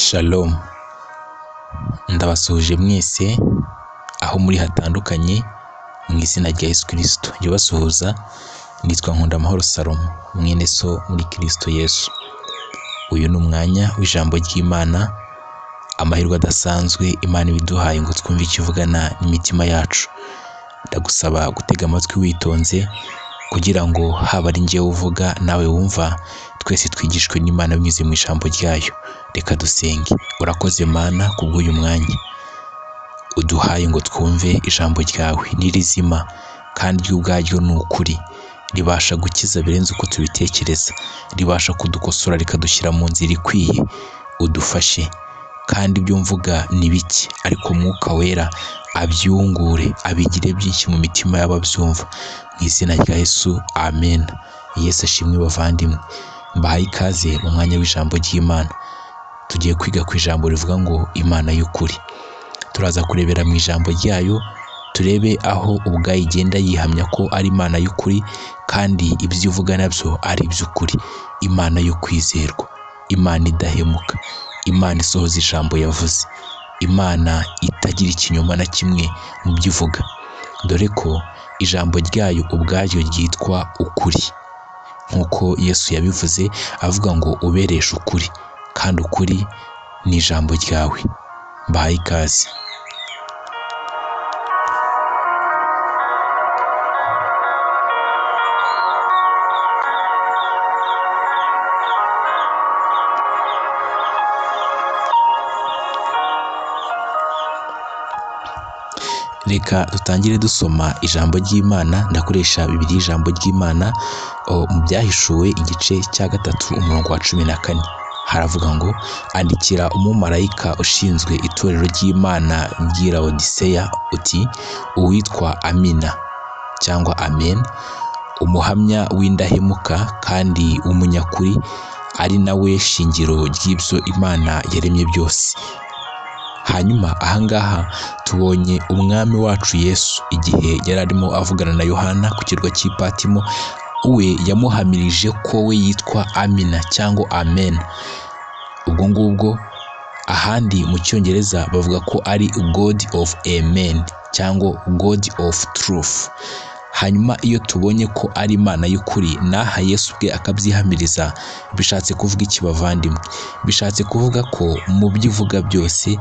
Shalom, ndabasuhuje mwese aho muri hatandukanye mu izina rya Yesu Kristo. Njye ubasuhuza nitwa Nkundamahoro Salomo, mwene so muri Kristo Yesu. Uyu ni umwanya w'ijambo ry'Imana, amahirwe adasanzwe Imana ibiduhaye ngo twumve icyo ivugana n'imitima yacu. Ndagusaba gutega amatwi witonze kugira ngo haba ari njyewe uvuga nawe wumva, twese twigishwe n'Imana binyuze mu ijambo ryayo. Reka dusenge. Urakoze Mana kubw'uyu mwanya uduhaye ngo twumve ijambo ryawe. Ni rizima kandi ryo ubwaryo ni ukuri, ribasha gukiza birenze uko tubitekereza, ribasha kudukosora rikadushyira mu nzira ikwiye. Udufashe kandi ibyo mvuga ni bike, ariko Umwuka Wera abyungure abigire byinshi mu mitima y'ababyumva, mu izina rya Yesu, amen. Yesu ashimwe bavandimwe, mbahaye ikaze mu mwanya w'ijambo ry'Imana. Tugiye kwiga ku ijambo rivuga ngo Imana y'ukuri. Turaza kurebera mu ijambo ryayo, turebe aho ubwayo igenda yihamya ko ari Imana y'ukuri kandi ibyo ivuga nabyo ari iby'ukuri. Imana yo kwizerwa, Imana idahemuka, Imana isohoza ijambo yavuze, Imana itagira ikinyoma na kimwe mu byo ivuga, dore ko ijambo ryayo ubwaryo ryitwa ukuri, nk'uko Yesu yabivuze avuga ngo ubereshe ukuri, kandi ukuri ni ijambo ryawe. Mbahaye ikaze. Reka dutangire dusoma ijambo ry'Imana. Ndakoresha Bibiliya ijambo ry'Imana mu Byahishuwe igice cya 3 umurongo wa 14. Haravuga ngo andikira umumarayika ushinzwe itorero ry'Imana ry'i Laodiseya uti uwitwa Amina cyangwa Amen, umuhamya w'indahemuka kandi w'umunyakuri, ari nawe shingiro ry'ibyo Imana yaremye byose. Hanyuma ahangaha tubonye umwami wacu Yesu igihe yari arimo avugana na Yohana ku kirwa cy'i Patimo, we yamuhamirije ko we yitwa Amina cyangwa Amen. Ubwo ngubwo ahandi mu Cyongereza bavuga ko ari God of Amen cyangwa God of Truth. Hanyuma iyo tubonye ko ari Imana y'ukuri, n'aha Yesu ubwe akabyihamiriza, bishatse kuvuga iki bavandimwe? Bishatse kuvuga ko mu byo ivuga byose,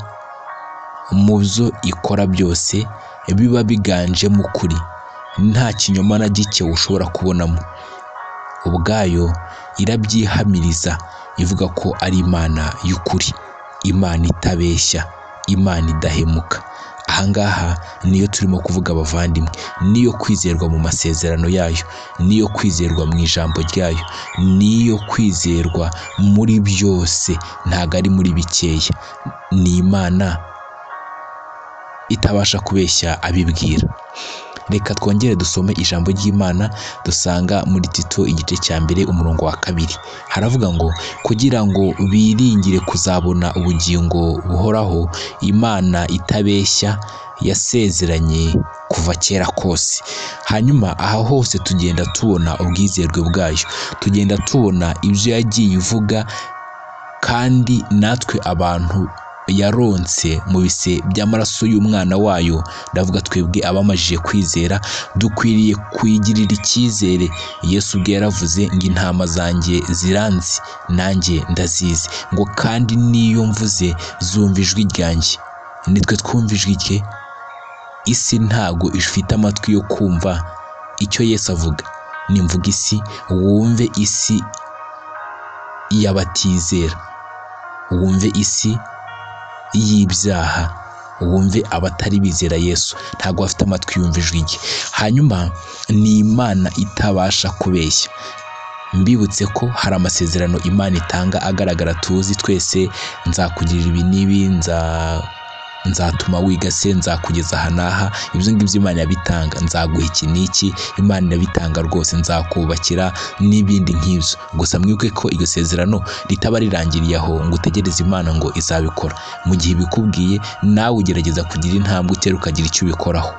mu byo ikora byose, biba biganjemo ukuri, nta kinyoma na gike ushobora kubonamo. Ubwayo irabyihamiriza ivuga ko ari Imana y'ukuri, Imana itabeshya, Imana idahemuka. Ahangaha niyo turimo kuvuga abavandimwe, niyo kwizerwa mu masezerano yayo, niyo kwizerwa mu ijambo ryayo, niyo kwizerwa muri byose, ntago ari muri bikeya. Ni Imana itabasha kubeshya abibwira. Reka twongere dusome ijambo ry'Imana dusanga muri Tito igice cya 2 umurongo wa 2. Haravuga ngo kugira ngo biringire kuzabona ubugingo buhoraho, Imana itabeshya yasezeranye kuva kera kose. Hanyuma aha hose tugenda tubona ubwizerwe bwayo, tugenda tubona ibyo yagiye ivuga, kandi natwe abantu yaronse mu bise by'amaraso y'umwana wayo, ndavuga twebwe abamajije kwizera, dukwiriye kuyigirira icyizere. Yesu ubwe yaravuze ngo intama zanjye ziranzi nanjye ndazizi, ngo kandi niyo mvuze zumva ijwi ryanjye. Nitwe twumva ijwi rye. Isi ntago ifite amatwi yo kumva icyo Yesu avuga. Nimvuga isi, wumve isi y'abatizera, wumve isi y'ibyaha, wumve abatari bizera Yesu, ntabwo bafite amatwi yumva ijwi rye. Hanyuma ni Imana itabasha kubeshya. Mbibutse ko hari amasezerano Imana itanga agaragara tuzi twese, nzakugirira ibi n'ibi, nzatuma wiga se, nzakugeza aha n'aha, ibyo ngibyo Imana irabitanga, nzaguha iki n'iki, Imana irabitanga rwose, nzakubakira n'ibindi nk'ibyo. Gusa mwibuke ko iryo sezerano ritaba rirangiriye aho ngo utegereze Imana ngo izabikora. Mu gihe ibikubwiye nawe ugerageza kugira intambwe utera ukagira icyo ubikoraho.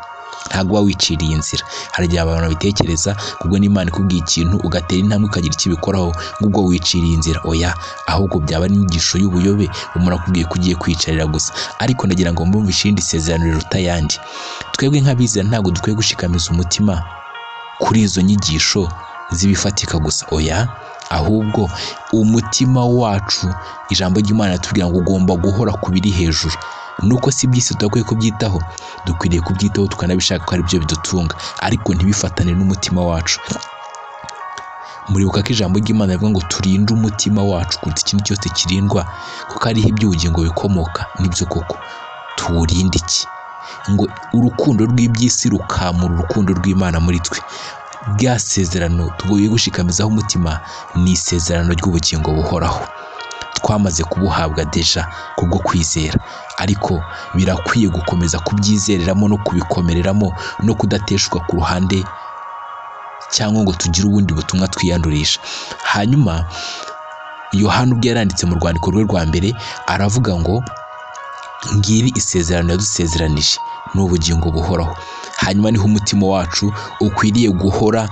Ntabwo uba wiciriye inzira. Hari igihe abantu babitekereza kubwo n'Imana ikubwiye ikintu ugatera intambwe ukagira icyo ubikoraho ngubwo wiciriye inzira. Oya, ahubwo byaba ari inyigisho y'ubuyobe, umuntu akubwiye ko ugiye kwiyicarira gusa. Ariko ndagira ngo mbumvishe irindi sezerano riruta ayandi. Twebwe nk'abizera ntabwo dukwiye gushikamiza umutima kuri izo nyigisho z'ibifatika gusa. Oya, ahubwo umutima wacu, ijambo ry'Imana riratubwira ngo ugomba guhora ku biri hejuru. Nuko si iby'isi tudakwiye kubyitaho, dukwiriye kubyitaho tukanabishaka ko ari byo bidutunga, ariko ntibifatane n'umutima wacu. Muribuka ko ijambo ry'Imana rivuga ngo turinde umutima wacu kuruta ikindi cyose kirindwa, kuko ariho iby'ubugingo bikomoka. Nibyo koko, tuwurinde iki? Ngo urukundo rw'iby'isi rukamura urukundo rw'Imana muri twe. Rya sezerano tugoye gushikamizaho umutima ni isezerano ry'ubugingo buhoraho. Twamaze kubuhabwa deja kubwo kwizera, ariko birakwiye gukomeza kubyizereramo no kubikomereramo no kudateshuka ku ruhande cyangwa ngo tugire ubundi butumwa twiyandurisha. Hanyuma Yohana ubwo yaranditse mu rwandiko rwe rwa mbere aravuga ngo ngiri isezerano yadusezeranije ni ubugingo buhoraho. Hanyuma niho umutima wacu ukwiriye guhora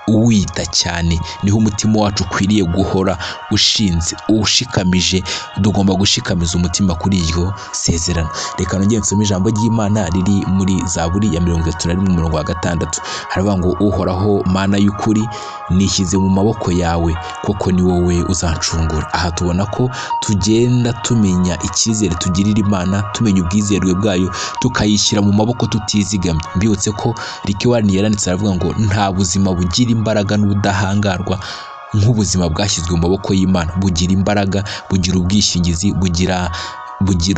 uwita cyane, niho umutima wacu ukwiriye guhora ushinze, ushikamije. Tugomba gushikamiza umutima kuri iryo sezerano. Reka nongere nsome ijambo ry'Imana riri muri Zaburi ya 31 umurongo wa 6. Haravuga ngo Uhoraho Mana y'ukuri, nishyize mu maboko yawe, koko ni wowe uzancungura. Aha tubona ko tugenda tumenya icyizere tugirira Imana, tumenya ubwizerwe bwayo, tukayishyira mu maboko tutizigamye. Mbibutse ko Rick Warren yaranditse aravuga ngo nta buzima bugira imbaraga n'ubudahangarwa nk'ubuzima bwashyizwe mu maboko y'Imana. Bugira imbaraga, bugira ubwishingizi, bugira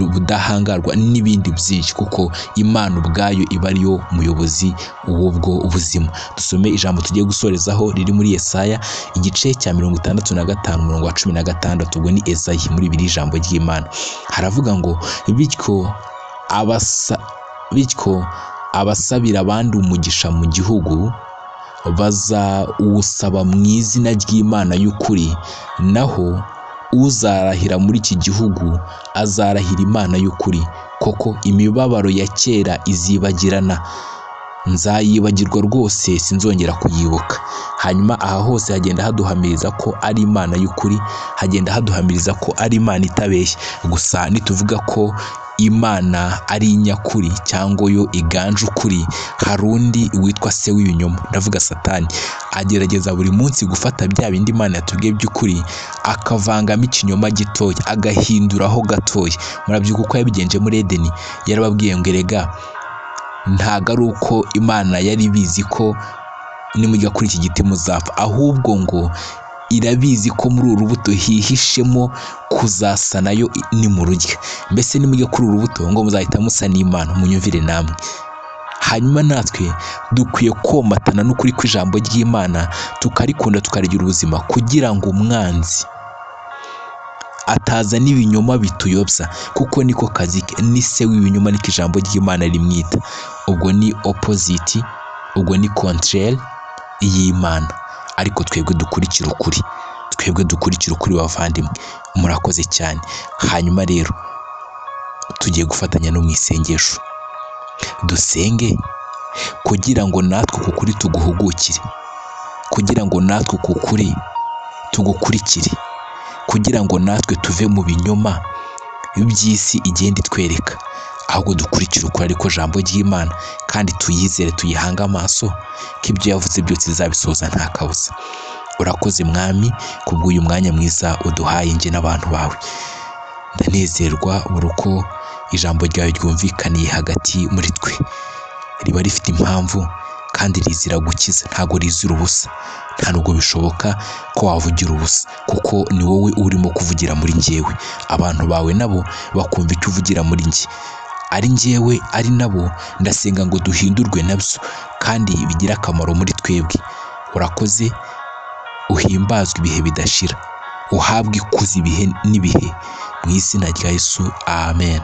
ubudahangarwa n'ibindi byinshi, kuko Imana ubwayo iba ariyo muyobozi w'ubwo buzima. Dusome ijambo tugiye gusorezaho riri muri Yesaya igice cya 65 umurongo wa 16. Ubwo ni Esayi muri biri ijambo ry'Imana. Haravuga ngo bityo abasabira abandi umugisha mu gihugu bazawusaba mu izina ry'Imana y'ukuri, naho uzarahira muri iki gihugu azarahira Imana y'ukuri. Koko imibabaro ya kera izibagirana, nzayibagirwa rwose, sinzongera kuyibuka. Hanyuma aha hose hagenda haduhamiriza ko ari Imana y'ukuri, hagenda haduhamiriza ko ari Imana itabeshya. Gusa nituvuga ko Imana ari inyakuri cyangwa yo iganje ukuri, hari undi witwa se w'ibinyoma, ndavuga Satani, agerageza buri munsi gufata bya bindi Imana yatubwiye by'ukuri akavangamo ikinyoma gitoya, agahinduraho gatoya. Murabyibuka uko yabigenje muri Edeni, yarababwiye ngo erega ntago ari uko Imana yari ibizi ko nimujya kuri iki giti muzapfa, ahubwo ngo irabizi ko muri uru rubuto hihishemo kuzasa nayo nimururya. Mbese nimujya kuri uru rubuto ngo muzahita musa n'Imana. Munyumvire namwe. Hanyuma natwe dukwiye komatana n'ukuri kw'ijambo ry'Imana, tukarikunda, tukarigira ubuzima, kugira ngo umwanzi ataza n'ibinyoma bituyobya, kuko niko kazi ke, ni se w'ibinyoma, niko ijambo ry'Imana rimwita. Ubwo ni opposite, ubwo ni contraire y'Imana. Ariko twebwe dukurikira ukuri, twebwe dukurikira ukuri bavandimwe. Murakoze cyane. Hanyuma rero tugiye gufatanya no mu isengesho, dusenge kugira ngo natwe uku kuri tuguhugukire, kugira ngo natwe uku kuri tugukurikire, kugira ngo natwe tuve mu binyoma by'isi igenda itwereka, ahubwo dukurikire ukuri ariko jambo ry'Imana, kandi tuyizere, tuyihange amaso ko ibyo yavuze byose izabisohoza nta kabuza. Urakoze Mwami kubw'uyu mwanya mwiza uduhaye njye n'abantu bawe. Ndanezerwa buri uko ijambo ryawe ryumvikaniye hagati muri twe, riba rifite impamvu kandi rizira gukiza, ntago rizira ubusa. Nta nubwo bishoboka ko wavugira ubusa, kuko ni wowe urimo kuvugira muri njyewe. Abantu bawe nabo bakumva icyo uvugira muri njye, ari njyewe ari nabo. Ndasenga ngo duhindurwe nabyo kandi bigire akamaro muri twebwe. Urakoze, uhimbazwe ibihe bidashira, uhabwe ikuzo ibihe n'ibihe, mu izina rya Yesu, amen.